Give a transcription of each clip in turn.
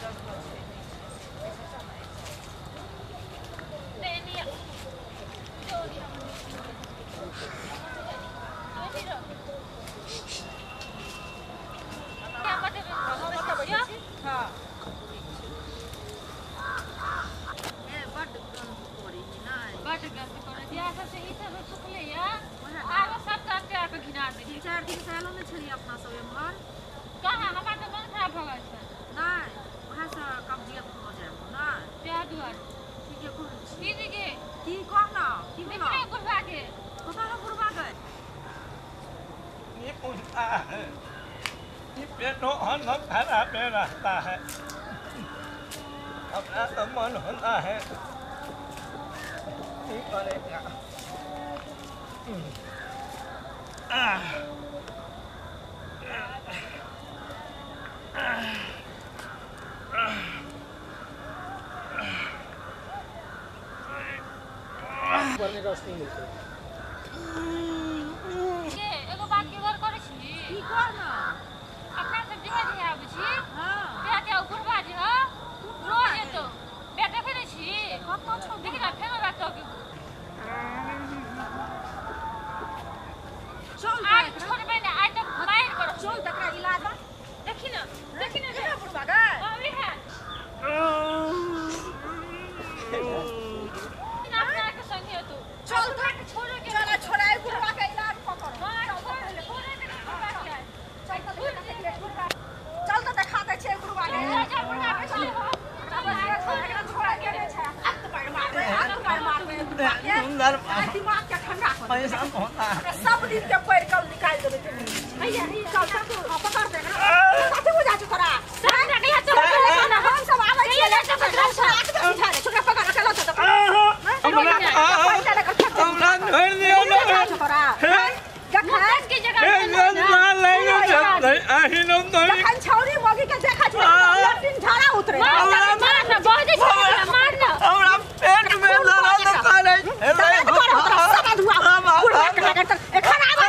जगह छै नहीं नहीं जो नहीं हां ए बड गंद पड़े नै बड गंद पड़े बियाह सबसे ई सब सुखले या आरो सब चार पे घिना दे 3-4 दिन से आलो ने छली अपना सब एम्हर कहां हमरा त मन खराब भ गेल छै नै वहां से कब्जियत भ जाय नै बियाह दुआर ठीके कहै छी दीदी के की कह न की देखने बुढ़वा के कतऽ है बुढ़वा गए ये पूछता है ये पेटो अन्न खराब में रहता है अपना तो मन होता है की करेगा करने का नहीं मिलता के एगो बात के गौर करै छी की कर न अपना सब जगह जगह आबै छी हां बियाह के बुढ़वा जे ह रोज एतो बियाह देखै नै छी कतऽ छौ देखि ना फेरो रात के चल आज छोड़बै नै आइ त मारि कर चल तकरा इलाज देखि न देखि न केना बुढ़वा गए हां उहे अपना के संगे तू चल तक छोड़े के चल छोड़ाई बुढ़वा के इलाज पकड़ हां छोड़ छोड़े के बुढ़वा के चल चल त देखा दै छै बुढ़वा के चल बुढ़वा के चल छोड़ा के नै छै हाथ पैर मारबै हाथ पैर मारबै सुंदर दिमाग के ठंडा कर पैसा होता है सब दिन के पैर कल निकाल देबै भैया चल चल तू पकड़ दे कथि बुझा छै तोरा सब रखला चल हम सब आबै छियै ले चल उठा ले छोकरा पकड़ के लऽ चल हमरा छोड़ दियो ना जखन के जगह जखन छौरी मौगी के देखा छै लट्टिन झाड़ा उतरे मार ना बह दे मार ना हमरा पेट में दर्द करे सब अधुआ बुढ़वा के लगन तक एखन आबै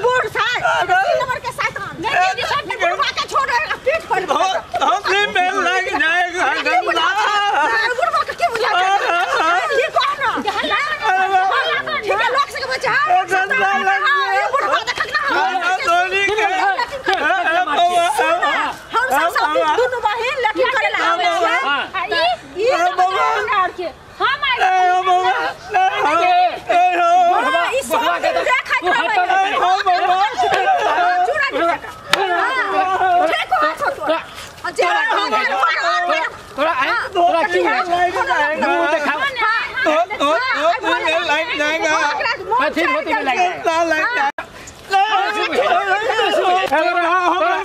बूढ़ छै 3 नंबर के साथ नहीं दीदी सब बुढ़वा के छोड़ पीठ पर धोती में लग जाएगा गंदा बुढ़वा के की बुझा की कह ना ठीक है लोग से के बचा गंदा लग ये बुढ़वा देखक ना हम सब सब दुनु बहिन लेकिन करे ला आबै छियै आ ई ई और के हम आई ई सब दिन देखैत रहबै चूड़ा ठीक हो छौ तोरा तोरा आई तोरा की मुंह देखा धोती में लग जाएगा कथी धोती में लग जाएगा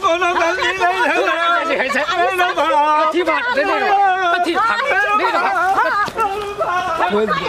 कोनो गलती नहीं है कथी बात नहीं कथी नहीं।